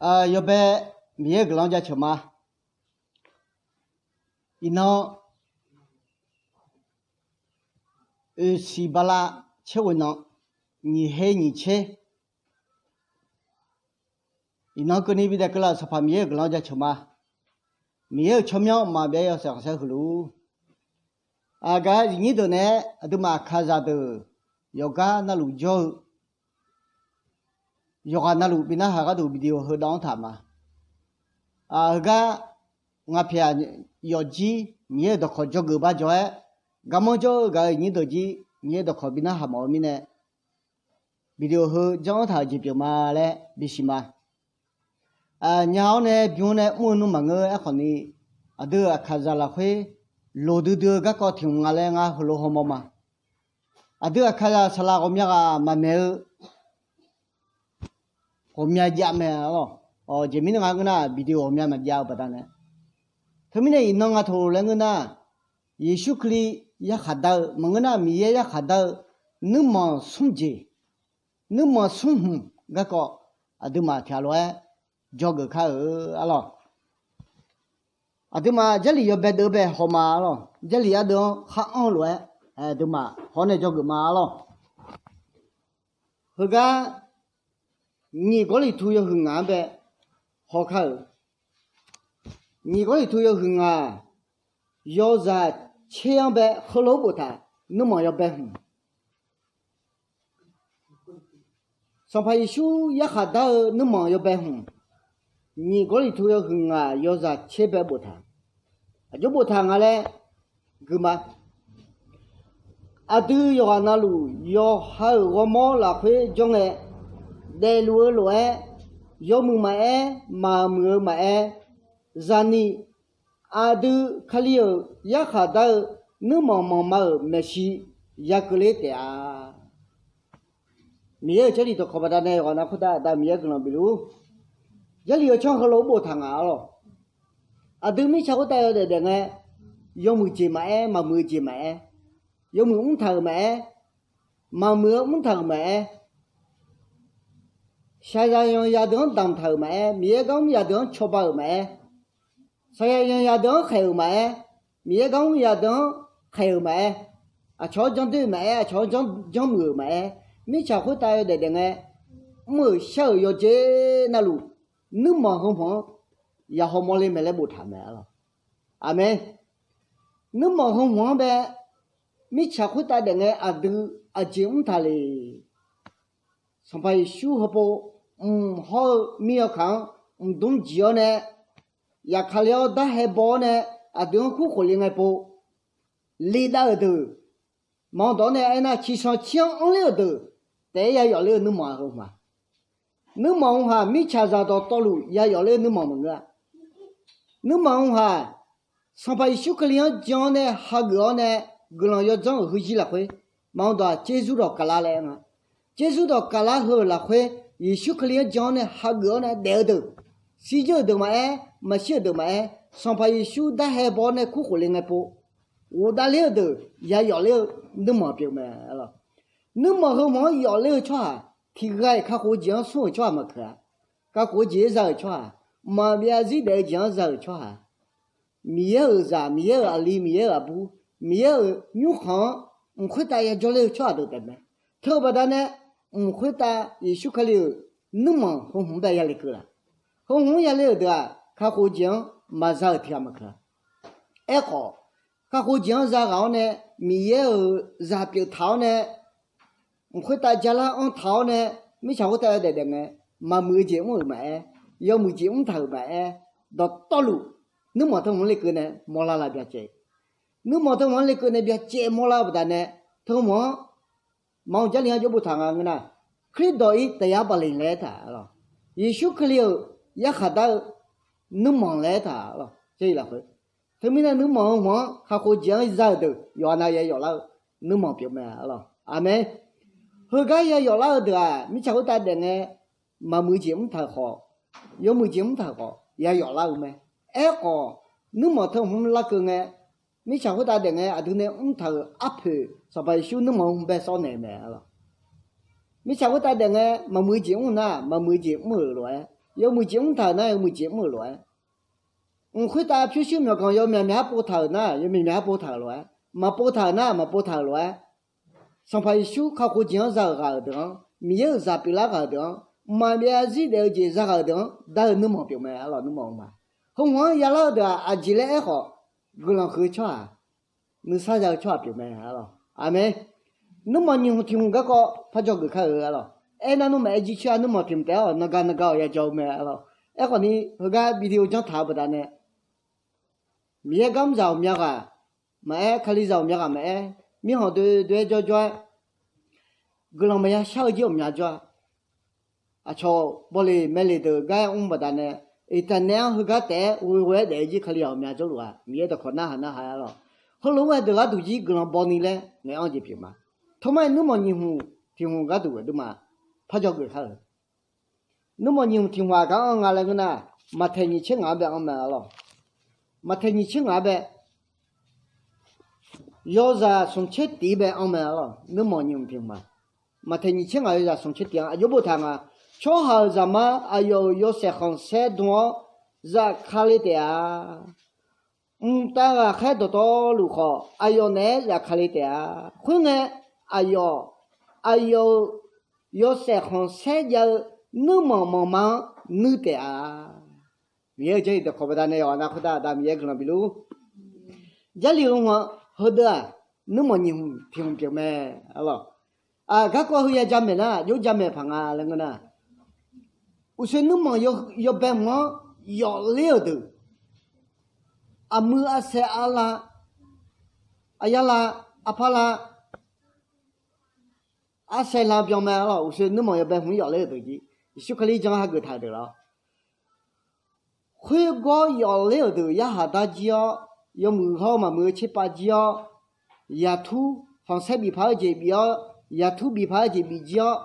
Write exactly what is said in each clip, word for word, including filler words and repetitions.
Yawbae Miqyaer-euq guiqlanq jaceuq ma. Iqnan, oeqsiq bala tser ghoe nan, nyiq her nyiq tser. Iqnan keuvni bidaef keuvlar-euq Sanqpaq Miqyaer-euq guiqlanq jaceuq ma. Miqyaer-euq tsawrmyanr maqbyav-ir yawshaef khanqsaer huiq luf-ur. Aqgaf iqnyir deuq naeq-aer aqduimaf aqkaqzaq deuq yawqgar navluf jawr-eu yawqghaq navluf bi narhaq gharduq video heu dav-anr taq ma. Heugar ngaq pyaeq-aq, yawfjir Miqyaer-euq dawqkawq dzawgeuf bar jawr-aer, garmanr jawr-eu gaq-euq iqnyir deuq jir Miqyaer dawqkawq bi narhaq mawf-eu mirnae, video heu janr-anr taq-euq jeq pyeuf ma laer bisiq ma. Nya-awr nae bym-awr nae mr-eu nmr maqngeur aerkhawfni, aqdui-euq aqkaqzaq lafkhoer loqdui dui-eu garkawv tiq hmq nga laer ngar heulof hawmawr ma. Aqdui aqkaqzaq saqlaq ghawqmya ghaq maqmaeq-eu ghawqmya jav mae arlawq. Jeq mirnae nga ngeur nar, video ghawqmya maqjav-eu baqdanae, teumirnae iqnan nga taq laer ngeur nar, Yeqsur Kali yarkhaq dar-eu maqngeur nar, Miqyaer yarkhaq dar-eu nuirmanq smr jeq, nuirmanq smr hmq garkawv aqduimaf tiqghaq lof-aer dzawgeuf kar-eu arlawq. Aqduimaf Jarlif yawbae deuv bae hawma arlawq. Jarlif ardeuv-anr khar anr-eu lof-aer aqduimaf hawr nae dzawgeuf ma arlawq. Heugar nyiq Gawrliqtu yawhuiq ngaq-anr bae hawkar-euq. Nyiq Gawrliqtu yawhuiq ngaq yawzaq tser-anr bae heulof-aer boftaq, nuirmanq yawbae hmq. Sanqpaq Yeqsur yarkhaq dar-eu nuirmanq yawbae hmq. Nyiq Gawrliqtu yawhuiq ngaq yawzaq tser bae boftaq. Aqjox boftaq nga laer guima. Aqdui yawqghaq navluf yawqha-euq ghawrmawr lafkhoer jawr ngae, daefluf-eu lof-aer, yawmuiq maqaer, maqmuiq-eu maqaer, zaqniq aqdui Kali-euq yarkhaq dar-eu nuirmanq manqma-euq maeqshi yakeuvler taef-a. Miqyaer-euq Jarlif dawqkawq baqdanae yawqghaq nav khoertav Aqda Miqyaer guiqlanq bif luf-ur. Jarlif-eu tsanr heulof-aer boftaq nga arlawq. Aqdui mirtsaq khoertav yawdaef daef ngae, yawmuiq jeq maqaer, maqmuiq-eu jeq maqaer, yawmuiq mrtaq-euq maqaer, maqmuiq-eu mrtaq-euq maqaer, shaqzaq yanqzaq deuq-anr damqtaq-euq maqaer, Miqyaer gar mr yadeuq-anr cawba-euq maqaer, shaqzaq yanqzaq deuq-anr khaeq-euq maqaer, Miqyaer gar mr yadeuq-anr khaeq-euq maqaer, aqcawq-anr janr doer-eu maqaer, aqcawq-anr janr, janrmuiq-euq maqaer, mirtsaq khoertav yawdaef daef ngae, mr-euq shar-euq yawdzer navluf, nuirmanq heu hmq-anr yahaw mawrler mae laer boftaq mae arlawq. Aqmeq. Nuirmanq heu hmq-anr bae mirtsaq khoertav daef ngae aqdui aqjeq mrtaq le. Sanqpaq Yeqsur heupov mq hawr-eu mir yawkaq-anr mqdmr jiq-awr nae, yaqkale-awr darhae baw-awr nae, aqdui-anr kur khof le ngae pov, lidav-euq deuq, maqanr dawq-awr nae aernar, ciqsanq cir-anr anrler-euq deuq, taef-aer yayawf ler-eu nuirmanq heu hmq-a. Nuirmanq heu haq mirtsaqzaq dawqtawvluf yayawf ler-eu nuirmanq maqngeur-a. Nuirmanq heu haq, Sanqpaq Yeqsur Kali-anr jan-awr nae hageuf-awr nae, guiqlanq yawdzanr-euq heuzir lafkhoer, maqanr dawq-aq, Jeqzur dawq kaqlar laer aer nga. Jeqzur dawq kaqlar heu-euq lafkhoer, Yeqsur Kali-anr jan-awr nae hageuf-awr nae daef-eu deuq, shirdzeur-euq deuq maqaer, maqshir-euq deuq maqaer, Sanqpaq Yeqsur darhae baw-awr nae kur khof le ngae pov, ghofdav ler-eu deuq yayawf ler-eu nuirmanq pyeuf mae. Nuirmanq heu hmq-anr yawf ler-eu tsawrhaq, tiq ghaq-iq kakhof-eu jeq-anr smr-euq tsawrhaq maqkeuq-a. Kakhof-eu jeq-aer za-euq tsawrhaq, maqbyav zir daef-eu jeq-anr za-euq tsawrhaq, Miqyaer-euq zaq, Miqyaer-euq aqli, Miqyaer-euq aqbur, Miqyaer-euq nymrkhanq-anr mq khoertav yajawr ler-eu tsawrhaq deuq taef mae. Teu-eu baqdanae, mq khoertav Yeqsur Kali-euq nuirmanq heu hmq-anr bae yale keuv laf. Heu hmq-anr yale-euq deuq-aq, kakhof-eu jeq-anr maqza-euq tiq ghaq maqkeuq-a. Aerkhawf, kakhof-eu jeq-anr za ghaq-awr nae, Miqyaer-euq zaq pyeuf taq-awr nae, mq khoertav jalar anr taq-awr nae, mirtsaq khoertav yawdaef daef ngae, maqmuiq-eu jeq mr-euq maqaer, yawmuiq jeq mrtaq-euq maqaer, dawqtawvluf nuirmanq teu hmq-anr lekeuv nae mawrlar la byacaev. Nuirmanq teu hmq-anr lekeuv nae byacaev mawrlar-eu baqdanae, teu hmq-anr maqanr Jarlif-anr jawr boftaq nga ngeur nar, Kardawq-ir taef-aer baqleq laer taq-a lawq. Yeqsur Kali-euq yarkhaq dar-eu nuirmanq laer taq-a lawq. Teumirnae nuirmanq heu hmq-anr kakhof-eu jeq-anr za-euq deuq yawqha nav yayawf lar-eu nuirmanq pyeuf mae lawq. Aqmeq. Heugar yayawf lar-eu deuq-aq, mirtsaq khoertav daef ngae, maqmuiq jeq mrtaq-euq khawf, yawmuiq jeq mrtaq-euq khawf yayawf lar-eu mae. Aerkhawf, nuirmanq teu hmq-anr larkeuv ngae, mirtsaq khoertav daef ngae aqdui nae mrtaq-euq arpoeq Sanqpaq Yeqsur nuirmanq heu hmq bae sawr naeq-eu mae lawq. Mirtsaq khoertav daef ngae maqmuiq jeq mr nar, maqmuiq jeq mr-euq lof-aer, Yawmuiq jeq mr taq-euq nar, yawmuiq jeq mr-euq lof-aer, mq khoertav pyurshuir myawqganq yawmyaq myaq-aer pov taq-euq nar, yawmyaq myaq-aer pov taq-euq lof-aer, maqpov taq-euq nar, maqpov taq-euq lof-aer, Sanqpaq Yeqsur kakhof jeq-anr za-euq ghaq-euq deuq-anr, Miqyaer-euq zaq pyeuflar ghaq-euq deuq-anr, mqmaq maqbyav zarzir daef-eu jeq za ghaq-euq deuq-anr dar-eu nuirmanq pyeuf mae, arlawq, nuirmanq-eu ma. Heu hmq-anr yalar-eu deuq-aq, aqjeq laer aerkhawf, guiqlanq huiq-eu tsawrhaq, nuisar za-eu tsawrhaq pyeuf mae, arlawq. Aqmeq. Nuirmanq nyiq hmq tiq hmq garkawv par dzawgeuf kar-euq, arlawq. Aernar, nuirmanq aer jir coer-a, nuirmanq tiq hmq taef-aer-awq, naqgaq naqgaq-awq ya jaw-eu mae, arlawq. Aerkhawf ni, heugar video janr taq-eu baqdanae, Miqyaer gar mr zaq ghawqmya ghaq maqaer, Kalizaq ghawqmya ghaq maqaer, mirkhanq doe doe-aer jawrjawr-aer, guiqlanq maqya shar-eu jir ghawqmya jawr-a. Aqcawq bawleq maeqleq deuq gar-aer mr baqdanae, iqtaq naeq-anr heugar taef-aer ghoe ghoe-aer daef-eu jir Kalizaq ghawqmya jawrluf-a. Miqyaer dawqkawq narhaq narhaq-aer, arlawq. Heulof-aer ghae deuq gharduq jir guiqlanq bawni laer ngaeq-anr jeq pyeuf ma. Tawrmar-aer nuirmanq nyiq hmq tiq hmq gharduq aqduimaf par dzawgeuf kar-euq. Nuirmanq nyiq hmq tiq hmq-aq gar anr nga laer ngeur nar, Maqtaeq nyiq tser ngaq-anr bae anr mae, arlawq. Maqtaeq nyiq tser ngaq-anr bae, yawzaq smq tser tiq bae anr mae, arlawq. Nuirmanq nyiq hmq tiq hmq-aq, Maqtaeq nyiq tser ngaq yawzaq smq tser tiq-anr aqjox boftaq nga. Tsawrhaq-euq Zaqmar aqyawf-euq yawshaef khanqsaer dm-awr zafkale taef-a. Mqtav ghaqkhaer dawqtawvluf khawf, aqyawf naeq-aer zafkale taef-a. Khoerngae, aqyawf, aqyawf-euq yawshaef khanqsaer jav-eu nuirmanq manqma-anr nuir taef-a. Miqyaer-euq Jarlif dawqkawq baqdanae yawqha-anr khoertav Aqda Miqyaer guiqlanq bif luf. Jarlif heu hmq-anr heudeuq-aq, nuirmanq nyiq hmq tiq hmq pyeuf mae, arlawq. Aq, garkawv heu ya jamaeq nar, aqjox jamaeq paq nga laer ngeur nar, uqshoe nuirmanq yawbae hmq-anr yawfler-euq deuq, aqmuiq arsaeq arlav, aqyarlav, aqparlav, arsaeq lav byan mae, arlawq. Uqshoe nuirmanq yawbae hmq-anr yawfler-euq deuq jir, Yeqsur Kali jan hageuf taq-euq deuq lawr. Khoergawr yawfler-euq deuq yarkhaq dar jir-awr, yawmuiq hawr-eu maqmuiq-eu tserpav jir-awr, yaqtur khanqsaer bif paq-eu jeq bif-awr, yaqtur bif paq-eu jeq bif jir-awr,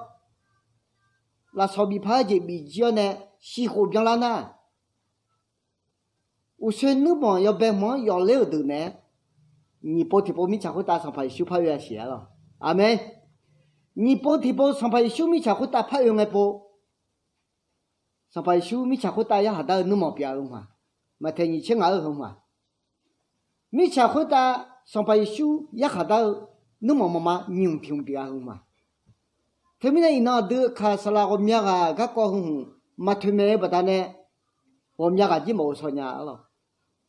lafsawq bif paq-eu jeq bif jir-awr nae, shif khof byanlar nar, uqshoe nuirmanq yawbae hmq-anr yawfler-euq deuq naeq-aer, nyiq pov tiqpov mirtsaq khoertav Sanqpaq Yeqsur par oe-a siq, arlawq. Aqmeq. Nyiq pov tiqpov Sanqpaq Yeqsur mirtsaq khoertav par oe ngae pov, Sanqpaq Yeqsur mirtsaq khoertav yarkhaq dar-eu nuirmanq pyeuf-a heu hmq-aq, Maqtaeq nyiq tser ngaq-euq heu hmq-aq, mirtsaq khoertav Sanqpaq Yeqsur yarkhaq dar-eu nuirmanq manqma nyiq hmq tiq hmq pyeuf-a heu hmq-aq. Teumirnae iqnan aqdui kaq saqlaq ghawqmya ghaq garkawv heu hmq maqtoeq maeq-eu baqdanae, ghawqmya ghaq jir maqghov shaw nya, arlawq.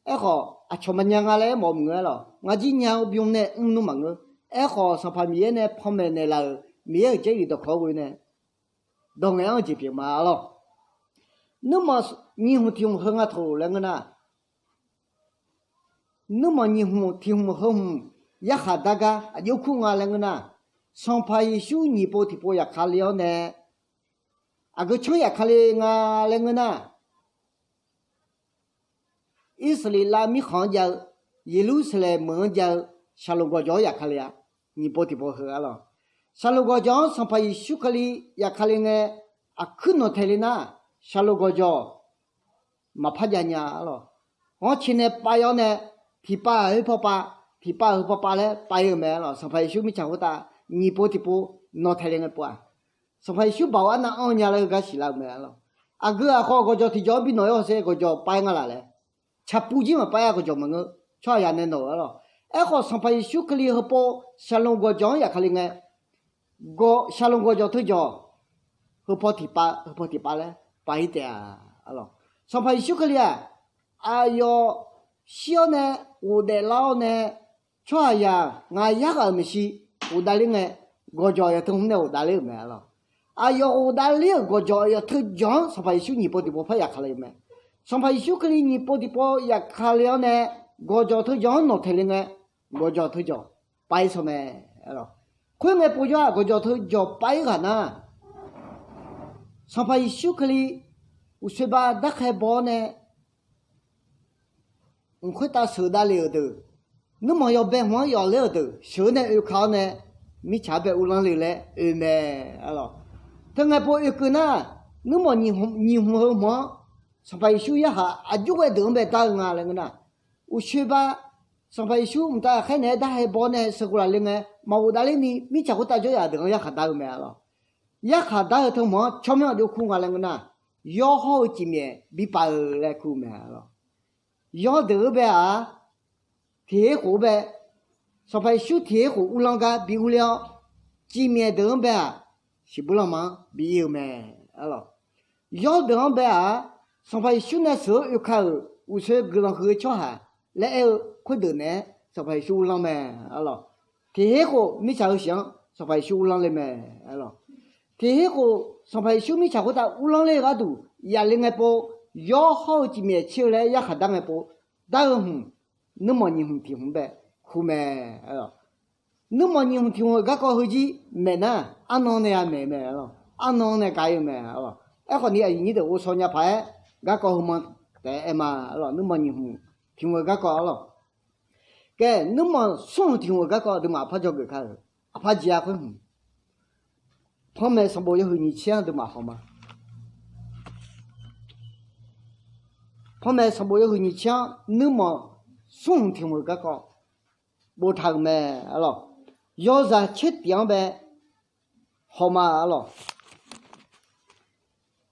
Aerkhawf aqcawq maqnya nga laer mawf maqngeur, arlawq. Ngar jir nya-eu bym nae mr nmr maqngeur. Aerkhawf Sanqpaq Miqyaer nae panmaeq naeqlaf-euq Miqyaer-euq Jarlif dawqkawq-anr ghoe nae dawq ngaeq-anr jeq pyeuf ma, arlawq. Nuirmanq nyiq hmq tiq hmq heu nga taq-euq laer ngeur nar, nuirmanq nyiq hmq tiq hmq heu hmq yarkhaq dar gar aqjox kur nga laer ngeur nar, Sanqpaq Yeqsur nyiq pov tiqpov yafkale-awr nae, aqgeu tsanr yafkale nga laer ngeur nar, Irsaqleqlav mirkhanq-anr jav-eu, Yeqlursaqlaeq meuq-anr jav-eu, Shaqloq gawqjawq-anr yafkale-a. Nyiq pov tiqpov heu, arlawq. Shaqloq gawqjawq-anr Sanqpaq Yeqsur Kali yafkale ngae, aqkuir nawq taeq le nar, Shaqloq gawqjawq maqpar jav nya, arlawq. Ghanrcae nae pav-awr nae, tiqpav-aq heu paw pav, tiqpav-aq heu paw pav laer pav-ir-euq mae, arlawq. Sanqpaq Yeqsur mirtsaq khoertav nyiq pov tiqpov nawq taeq le ngae pov-aq, Sanqpaq Yeqsur baoq arnav anr-eu nya laer heugar siqlar-euq mae, arlawq. Aqgeu aqkhawf gawqjawq tiqjawq-anr bi nawq-ir hawsher gawqjawq pav-ir nga laf laer, tsaqpuv jir maqpav-ir-a, gawqjawq maqngeur. Tsawrhaqzaq nae nawq-euq, arlawq. Aerkhawf Sanqpaq Yeqsur Kali heupov Shaqloq gawqjawq-anr yafkale ngae, Shaqloq gawqjawq teujawq heu paw tiqpav, heu paw tiqpav laer pav-ir taef-a, arlawq. Sanqpaq Yeqsur Kali-aq, aqyawf shir-awr nae ghofdaef lar-awr nae, tsawrhaqzaq ngaq yarkhaq-euq maeqshi ghofdav ler ngae, gawqjawq aqyawf teu hmq nae ghofdav ler-euq mae, arlawq. Aqyawf ghofdav ler-euq gawqjawq aqyawf teujawq-anr Sanqpaq Yeqsur nyiq pov tiqpov par yafkale-eu mae. Sanqpaq Yeqsur Kali nyiq pov tiqpov yafkale-awr nae, gawqjawq teujawq-anr nawq taeq le ngae, gawqjawq teujawq pav-ir shaw mae, arlawq. Khoerngae povjawr-aq, gawqjawq teujawq pav-ir ghaq nar, Sanqpaq Yeqsur Kali uqsoerba darkhae baw-awr nae, mq khoertav sheuqdav le-euq deuq, nuirmanq yawbae hmq-anr yawfler-euq deuq sheuq-eu nae oeka-awr nae, mirtsaq-anr bae uvlanr le laer oe mae, arlawq. Teungae pov oekeuv nar, nuirmanq nyiq hmq heu hmq-anr Sanqpaq Yeqsur yarkhaq aqjox ghae deuq-anr bae dar-eu nga laer ngeur nar, uqsoerba Sanqpaq Yeqsur mqtav ghaqkhaer naeq-aer darkhae baw-awr nae sheuqghof laf le ngae, maqghofdav ler ni mirtsaq khoertav jawryaf deuq-anr yarkhaq dar-eu mae, arlawq. Yarkhaq dar-eu teu hmq-anr tsawrmyanr aqjox kur nga laer ngeur nar, yawr hawr-eu cifmyaef bi paf-euq laer kur-eu mae. Yawr deuq-anr bae-aq, tiq her khof-anr bae, Sanqpaq Yeqsur tiq her khof uvlanr gar bi urler-awr, cifmyaef deuq-anr bae-aq, siqbur lanma-anr bi ir-eu mae. Yawr deuq-anr bae-aq, Sanqpaq Yeqsur nae sheuq-eu oeka-euq uqshoe guiqlanq huiq-eu tsawrhaq laer aer-eu khoerdeuq naeq-aer Sanqpaq Yeqsur uvlanr mae. Tiq her khof mirtsaq-eu shiq-anr Sanqpaq Yeqsur uvlanr le mae. Tiq her khof Sanqpaq Yeqsur mirtsaq khoertav uvlanr ler-eu gharduq yaf le ngae pov, yawr hawr-eu cifmyaef tser-eu laer yarkhaq dar ngae pov, dar-eu hmq, nuirmanq nyiq hmq tiq hmq bae kur mae. Nuirmanq nyiq hmq tiq hmq-euq garkawv heuzir maeq nar, arnan nae ya maeq mae. Arnan nae gaq-ir-eu mae. Aerkhawf ni aqyuif nyir deuq ghovshaw nya paq-aer garkawv heu man taef-aer aer ma. Nuirmanq nyiq hmq tiq hmq-euq garkawv arlawq. Khaer nuirmanq smr hmq tiq hmq-euq garkawv aqduimaf aqpar dzawgeuf kar-euq, aqpar jeq-a khoer hmq. Panmaeq sanqbof yawhuiq nyiq tser-anr aqduimaf haw ma. Panmaeq sanqbof yawhuiq nyiq tser-anr nuirmanq smr hmq tiq hmq-euq garkawv boftaq-euq mae arlawq. Yawzaq tser tif-anr bae haw ma arlawq.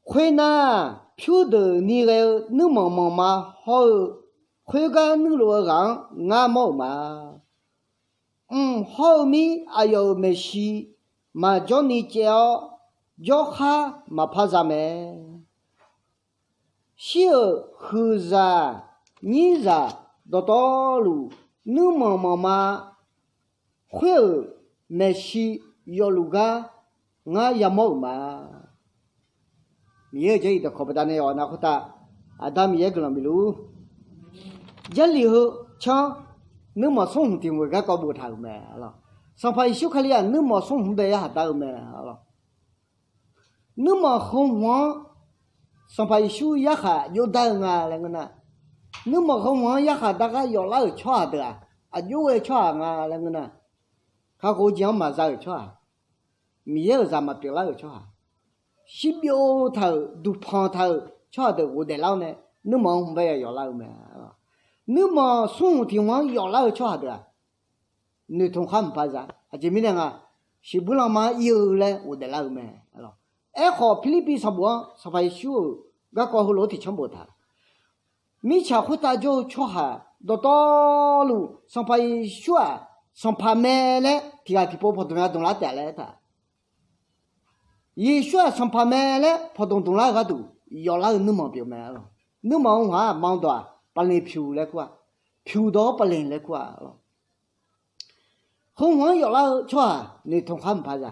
Khoernar, pyurdeuq ni ghae-eu nuirmanq manq ma hawr-eu, khoergar nuirluf-eu ghaq-anr ngar mawr-euq ma. Mq hawr-eu mir aqyawf-euq maeqshi maqjawr ni caev-awr, jawrkhar maqpar za mae. Shir-euq huiqzaq nyirzaq dawqtawvluf, nuirmanq manq ma khoer-euq maeqshi yawfluf gar ngar yamawr-euq ma. Miqyaer-euq jarlif dawqkawq baqdanae yawqha nav khoertav Aqda Miqyaer guiqlanq bif luf-ur. Jarlif heu canr nuirmanq smr hmq tiq hmq-euq garkawv boftaq-euq mae. Sanqpaq Yeqsur Kali-aq nuirmanq smr hmq bae yarkhaq dar-eu mae. Nuirmanq heu hmq-anr Sanqpaq Yeqsur yarkhaq jov dar-eu nga laer ngeur nar, nuirmanq heu hmq-anr yarkhaq dar gar yawflar-euq tsawrhaq deuq-aq, aqjox ghae tsawrhaq nga laer ngeur nar, kakhof-eu jeq-anr maqza-euq tsawrhaq, Miqyaer-euq zaq maqpyeuf lar-euq tsawrhaq, shirbyov taq-euq duqpanq taq-euq tsawrhaq deuq ghofdaef lar-awr nae, nuirmanq heu hmq bae yawflar-eu mae. Nuirmanq smr hmq tiq hmq-anr yawflar-eu tsawrhaq deuq-aq, noeqtmq khar mqpar za. Aqjeq mirnae nga, siqbuir lanma-anr ir-eu laer ghofdaef lar-eu mae. Aerkhawf, Pirlirpiv sanqbof-anr Sanqpaq Yeqsur-euq garkawv heulof-aer tiqcanr boftaq. Mirtsaq khoertav jawr-eu tsawrhaq dawqtawvluf, Sanqpaq Yeqsur-aq, Sanqpaq mae laer tiq ghaq tiqpov pawqdmq ya dmq lar taef laer aertaq. Yeqsur-aq Sanqpaq mae laer pawqdmq dmq lar-eu gharduq yawflar-eu nuirmanq pyeuf mae. Nuirmanq heu hmq-aq, ma dawq-aq, paqlenq pyuq laer kur-a. Pyuq dawq-awr paqlenq laer kur-a. Heu hmq-anr yawflar-eu tsawrhaq noeqtmq khar mqpar za.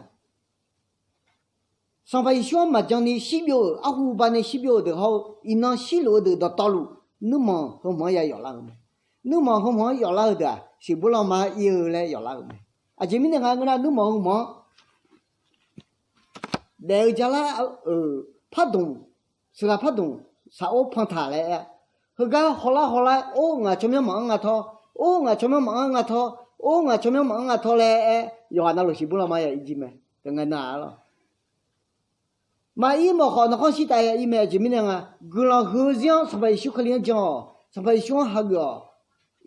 Sanqpaq Yeqsur-anr maqjan ni shirbyov-euq, arhu ba nae shirbyov-eu deuq hawr-eu, iqnan shirluf-eu deuq dawqtawvluf, nuirmanq heu hmq-anr ya yawflar-eu mae. Nuirmanq heu hmq-anr yawflar-eu deuq-aq, siqbuir lanma-anr ir-eu laer yawflar-eu mae. Aqjeq mirnae nga ngeur nar, nuirmanq heu hmq-anr daef-eu jalar-euq pardmq, seuqghaq pardmq saqor pantaq laer aer, heugar hawlar hawlar-aer or ngaq tsawrmyanr maqanr nga tawr, or ngaq tsawrmyanr maqanr nga tawr, or ngaq tsawrmyanr maqanr nga tawr laer aer, yawqghaq navluf siqbuir lanma ya ir jir mae. Teu ngae nar-a lawr. Maqir mawf khawf, narkhanr shir tav-aer ir mae. Aqjeq mirnae nga, guiqlanq huiq-eu zir-anr Sanqpaq Yeqsur Kali-anr jan-awq. Sanqpaq Yeqsur-anr hageuf-awq.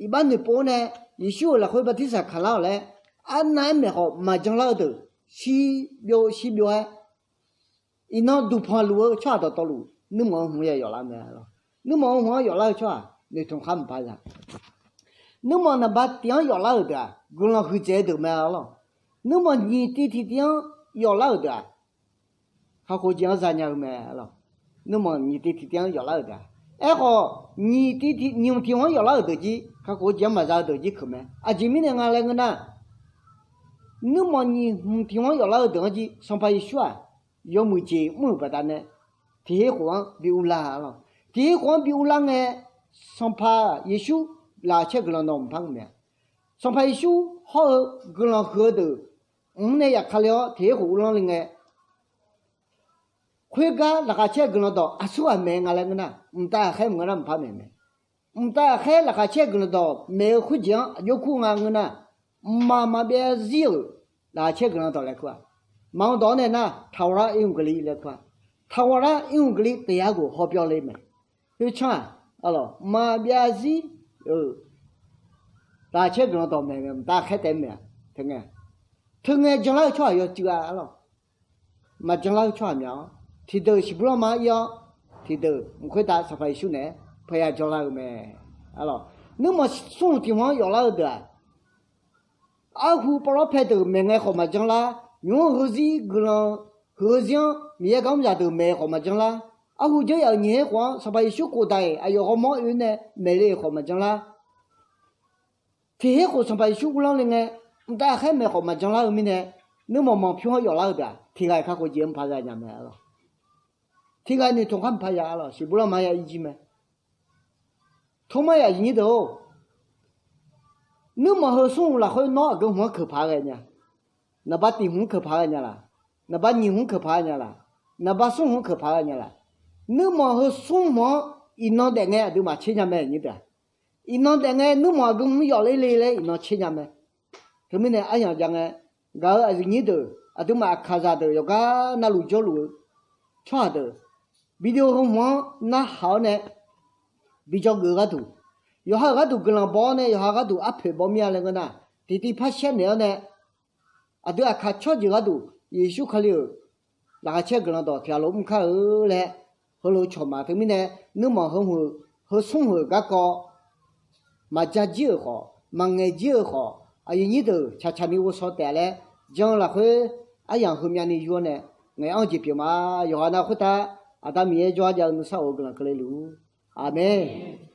Iqbax noeqpov-awr nae, Yeqsur-euq lafkhoer bartirsaq kaq lar-awq laer, arnav-aer maeq khawf maqjan lar-eu deuq, shirbyov shirbyov-aer, iqnan duqpanq luf-eu tsawrhaq dawqtawvluf, nuirmanq heu hmq ya yawflar-eu mae. Nuirmanq heu hmq-anr yawflar-eu tsawrhaq noeqtmq khar mqpar za. Nuirmanq naqba tiv-anr yawflar-euq deuq-aq, guiqlanq huiqdzaeq-eu deuq mae lawr. Nuirmanq nyiq tiv tiqtiv-anr yawflar-euq deuq-aq, kakhof jeq-anr zanya-eu mae lawr. Nuirmanq nyiq tiv tiqtiv-anr yawflar-euq deuq-aq, aerkhawf, nyiq tiv tiq nyiq hmq tiq hmq-anr yawflar-euq deuq jir, kakhof-eu jeq-anr maqza-eu deuq jir keuq mae. Aqjeq mirnae nga laer ngeur nar, nuirmanq nyiq hmq tiq hmq-anr yawflar-eu deuq-anr jir, Sanqpaq Yeqsur-aq, yawmuiq jeq mr-euq baqdanae, tiq her khof-anr bi urlar-a lawr. Tiq her khof-anr bi urlar ngae, Sanqpaq Yeqsur laqkhaq caer-eu guiqlanq dawq mqpar mr mae-a. Sanqpaq Yeqsur hawr-eu guiqlanq huiq-eu deuq mq-anr nae yaf ka le-awr tiq her khof urlanr le ngae, khoergar laqkhaq caer-eu guiqlanq dawq aqsur ghaq maeq nga laer ngeur nar, mqtav ghaqkhaer mq ngeur nar mqpar maeq mae. Mqtav ghaqkhaer laqkhaq caer-eu guiqlanq dawq maeq-eu khoerjeq-anr aqjox kur nga ngeur nar, mqmaq maqbyav zir-euq laqkhaq caer-eu guiqlanq dawq laer kur-a. Maqanr dawq-anr nae nar, ထာဝရ irmq ကလေး laer kur-a. ထာဝရ irmq ကလေး တရားကို ဟောပြောလိမ့်မယ်. Khoertsanr-aq, mqmaq maqbyav zir-euq laqkhaq caer-eu guiqlanq dawq maeq ngae, mqtav ghaqkhaer taef-aer maeq-a. Teu ngae, teu ngae janlar-eu tsawrhaq yawcuiv-a lawr. Maqjan lar-eu tsawrhaq mya-awr, tiqdeuq siqbuir lanma-anr ir-awr, tiqdeuq mq khoertav Sanqpaq Yeqsur naeq-aer pawqya janlar-eu mae. Nuirmanq smr hmq tiq hmq-anr yawflar-eu deuq-aq, arhu pavlawr pae deuq maeq ngae khawf maqjan lar, nymq-mr heuzir guiqlanq heuzir-anr Miqyaer gar mr zaqdeuq maeq khawf maqjan lar, arhu janr yaf-euq nyiq her khof-anr Sanqpaq Yeqsur khofdaq-iq aqyawf ghawrmawr oe-awr nae maeqle khawf maqjan lar, tiq her khof Sanqpaq Yeqsur uvlanr le ngae, mqtav khaer maeq khawf maqjan lar-eu mirnae, nuirmanq manq pyur-anr yawflar-eu deuq-aq, tiq ghaq-iq kakhof jeq mqpaq ghaq nya mae. Tiq ghaq noeqtmq khar mqpaq ya-a lawq, siqbur lanma ya irjir mae. Tormar yaf aqyuif nyir deuq-or, nuirmanq heu smr hmq lafkhoer nawr aqgeu hmq-anr keuq paq-aer ghae nya. Naqba tiq hmq-anr keuq paq-aer ghae nya laq? Naqba nyiq hmq-anr keuq paq-aer ghae nya laq? Naqba smr hmq-anr keuq paq-aer ghae nya laq? Nuirmanq heu smr hmq-anr iqnan daef ngae aqduimaf tser nya mae nyir deuq-aq. Iqnan daef ngae nuirmanq aqgeu hmq yawf ler le laer iqnan tser nya mae. Teumirnae aryamq jav ngae, gaq-euq aqyuif nyir deuq, aqduimaf aqkaqzaq deuq yawqgar navluf jawrluf-eu tsawrhaq deuq, video heu hmq-anr narhaq-awr nae bi dzawgeuf-eu gharduq, yawqha-euq gharduq guiqlanq baw-awr nae yawqha gharduq arpoeq baw mir-a laer ngeur nar, tiqtiv par shaer naeq-awr nae, aqdui aqkaq tsawrjeuq gharduq Yeqsur Kali-euq laqkhaq caer guiqlanq dawq tiq ghaq lof mr kar-eu laer heulof cawq ma. Teumirnae nuirmanq heu hmq-eu heu smr hmq-euq garkawv maqja jir-euq khawf, maqngaeq jir-euq khawf, aqyuif nyir deuq tsaqtsaq ni ghovshaw taef-a laer jan-eu lafkhoer aryamq heumyav ni yur-awr nae ngaeq-anr jeq pyeuf ma. Yawqghaq nav khoertav Aqda Miqyaer jawrgar jav-eu nuisar of-eu guiqlanq keuvle luf-ur. Aqmeq.